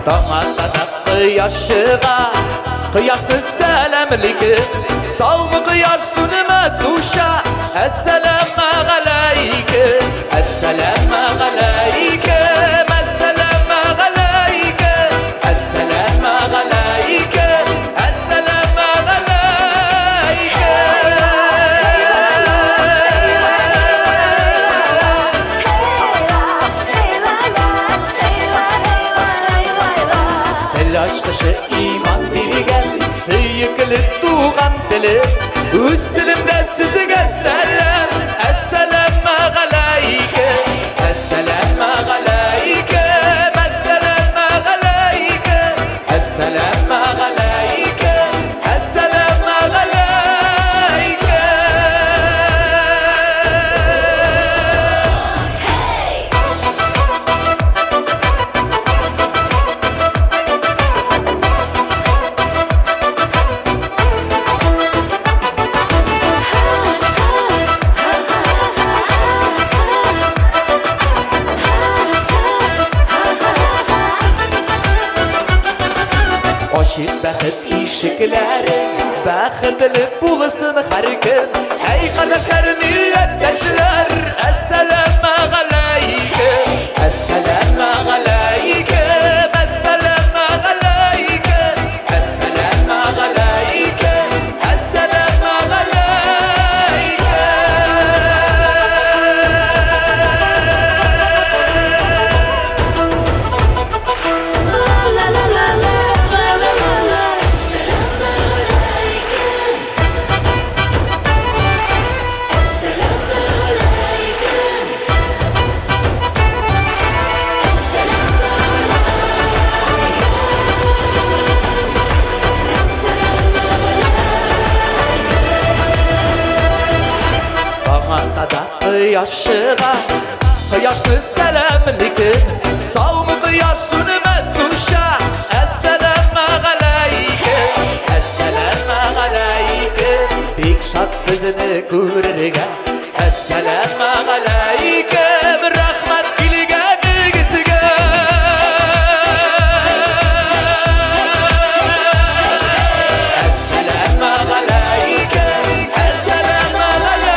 Таң ата да кояш чыга, Кояшны сәламликем. Саумы кояш, сүнемә суша, Әссәламәгаләйкем, Әссәламәгаләйкем, Әссәламәгаләйкем, Әссәламәгаләйкем, Әссәламәгаләйкем. Тел ачкычы иман биргән сөекле туган телем. Үз телемдә сезгә сәлам. Әссәламәгаләйкем, Әссәламәгаләйкем, Әссәламәгаләйкем, Әссәламәгаләйкем, Әссәламәгаләйкем. Ачык бәхет ишекләре, бәхетле булсын һәркем. Әй, кардәшләр, милләттәшләр, әссәламәгаләйкем, әссәламәгаләйкем, әссәламәгаләйкем, әссәламәгаләйкем, әссәламәгаләйкем. Таң ата да кояш чыга, Кояшны сәламликем. Саумы кояш, сүнемә суша, Әссәламәгаләйкем, Әссәламәгаләйкем. Бик шат сезне күрергә. Әссәламәгаләйкем, рәхмәт килгәнегезгә. Әссәламәгаләйкем, Әссәламәгаләйкем.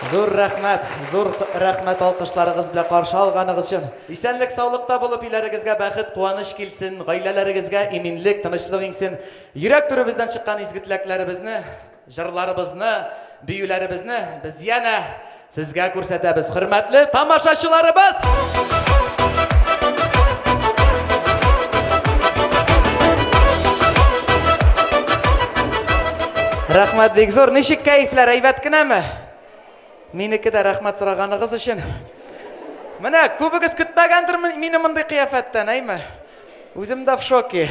Зур рәхмәт, зур рәхмәт алкышларыгыз белән каршы алганыгыз өчен. Исәнлек, саулыкта булып, өйләрегезгә бәхет, куаныч килсен, гаиләләрегезгә иминлек, тынычлык иңсен. Йөрәк түребездән чыккан изге теләкләребезне, җырларыбызны, биюләребезне без янә сезгә күрсәтәбез. Хөрмәтле тамашачыларыбыз! Рәхмәт бик зур. Ничек кәефләр, әйбәт кенәме? Минеке дә, рәхмәт сораганыгыз өчен. Менә күбегез көтмәгәндер мине мондый кыяфәттән, әйме? Үзем дә в шоке.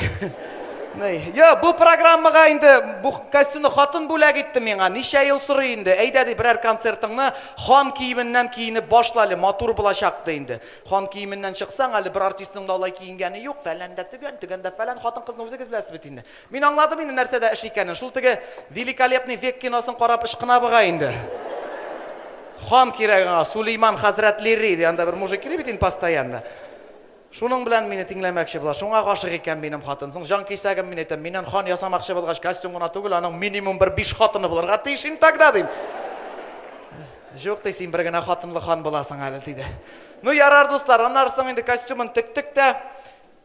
Я, бу программага инде бу костюмны хатын бүләк итте миңа. Ничә ел сорый инде. Әйдә ди, берәр концертыңны хан киеменнән киенеп башла әле, матур булачак ди инде. Хан киеменнән чыксаң, әле бер артистның да алай киенгәне юк, фәлән дә төгән, төгән дә фәлән. Хатын-кызны үзегез беләсез бит инде. Мин аңладым инде нәрсәдә эш икәнен. Шул теге Великолепный век киносын карап ычкына бугай инде. Хан кирәк аңа, Сулейман хәзрәтлери, ди, анда бер мужик йөри бит инде постоянно. Шуның белән мине тиңләмәкче була. Шуңа гашыйк икән минем хатын. Соң җан кисәгем, мин әйтәм, миннән хан ясамакчы булгач, костюм гына түгел, аның минимум бер биш хатыны булырга тиеш инде тогда, дим. Җук, ди, син бер генә хатынлы хан буласың әле, диде. Ну, ярар, дуслар, аннары соң инде костюмын тектек тә.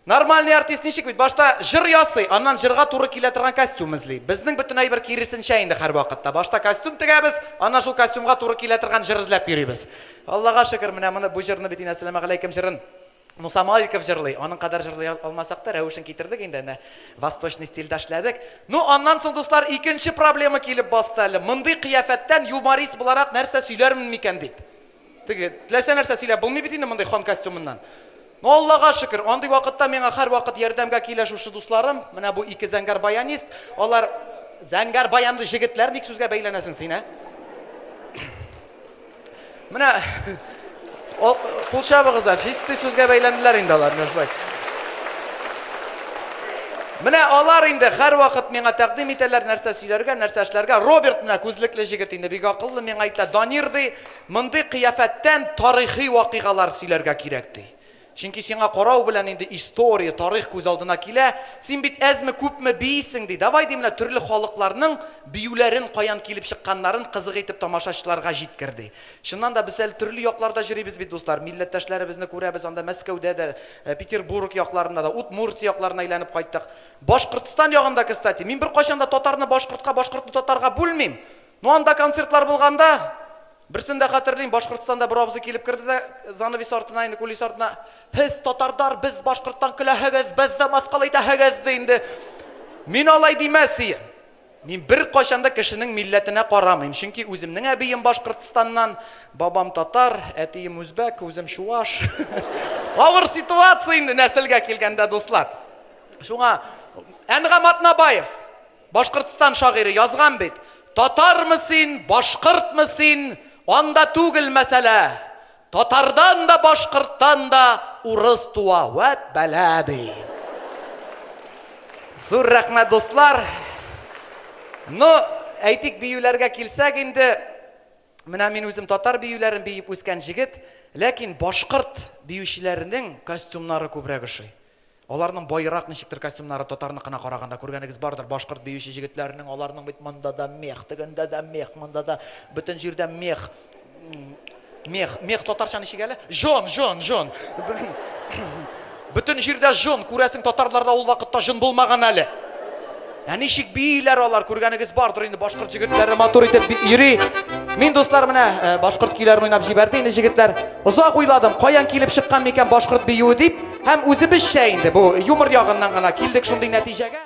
Нормальный артист ничек бит, башта җыр ясый, аннан җырга туры килә торган костюм эзли. Безнең бөтен әйбер киресенчә инде һәрвакытта. Башта костюм тегәбез, аннан шул костюмга туры килә торган җыр эзләп йөрибез. Аллага шөкер, менә моны бу җырны бит инде Әссәламегаләйкем җырын Муса Маликов җырлый. Аның кадәр җырлый алмасак та, рәвешен китердек инде, әнә восточный стильдә эшләдек. Ну, аннан соң, дуслар, икенче проблема килеп басты әле. Мондый кыяфәттән юморист буларак нәрсә сөйләрмен микән дип. Теге, теләсә нәрсә сөйләп булмый бит инде мондый хан костюмыннан. Ну, Аллага шөкер, андый вакытта миңа һәрвакыт ярдәмгә килә шушы дусларым. Менә бу ике зәңгәр баянист, алар зәңгәр баянлы җегетләр, ник сүзгә бәйләнәсең син, ә? Менә кул чабыгыз әле, чистый сүзгә бәйләнделәр инде алар, менә шулай. Менә алар инде һәрвакыт миңа тәкъдим итәләр, нәрсә сөйләргә, нәрсә эшләргә. Роберт менә күзлекле җегет инде бик акыллы, миңа әйтә, Данир ди, мондый кыяфәттән тарихи вакыйгалар сөйләргә кирәк ди. Чөнки сиңа карау белән инде история, тарих күз алдына килә. Син бит әзме-күпме биисең, ди. Давай, ди, менә төрле халыкларның биюләрен каян килеп чыкканнарын кызык итеп тамашачыларга җиткер, ди. Чыннан да, без әле төрле якларда йөрибез бит, дуслар. Милләттәшләребезне күрәбез анда Мәскәүдә дә, Петербург якларында да, Удмуртия якларына әйләнеп кайттык. Башкортстан ягында, кстати, мин беркайчан да татарны башкортка, башкортны татарга бүлмим. Ну, анда концертлар булганда, Берсен дә хәтерлим, Башкортстанда бер абзый килеп керде дә, занавес артына, инде кулис артына, Һез, татардар, без башкорттан көләһегез, безне мыскыл итәһегез, ди инде. Мин алай димәс ием. Мин беркайчан да кешенең милләтенә карамыйм, чөнки үземнең әбием Башкортстаннан, бабам татар, әтием үзбәк, үзем чуаш. Авыр ситуация инде нәселгә килгәндә, дуслар. Шуңа Әнгам Атнабаев, Башкортстан шагыйре язган бит, Татармы син, башкортмы син, анда түгел мәсьәлә. Татардан да, башкорттан да урыс туа, вәт бәла, ди. Зур рәхмәт, дуслар. Ну, әйтик, биюләргә килсәк инде, менә мин үзем татар биюләрен биеп үскән җегет, ләкин башкорт биючеләренең костюмнары күбрәк ошый. Аларның баерак ничектер костюмнары татарныкына караганда, күргәнегез бардыр, башкорт биюче җегетләренең, аларның бит монда да мех, тегендә дә мех, монда да бөтен җирдә мех. Мех, мех татарча ничек әле? Җон, җон, җон. Бөтен җирдә җон, күрәсең, татарларда ул вакытта җон булмаган әле. Ә ничек бииләр алар, күргәнегез бардыр инде, башкорт җегетләре матур итеп йөри. Мин, дуслар, менә э, башкорт көйләрен уйнап җибәрде инде җегетләр. Озак уйладым, каян килеп чыккан микән башкорт биюе дип, һәм үзебезчә инде бу юмор ягыннан гына килдек шундый нәтиҗәгә.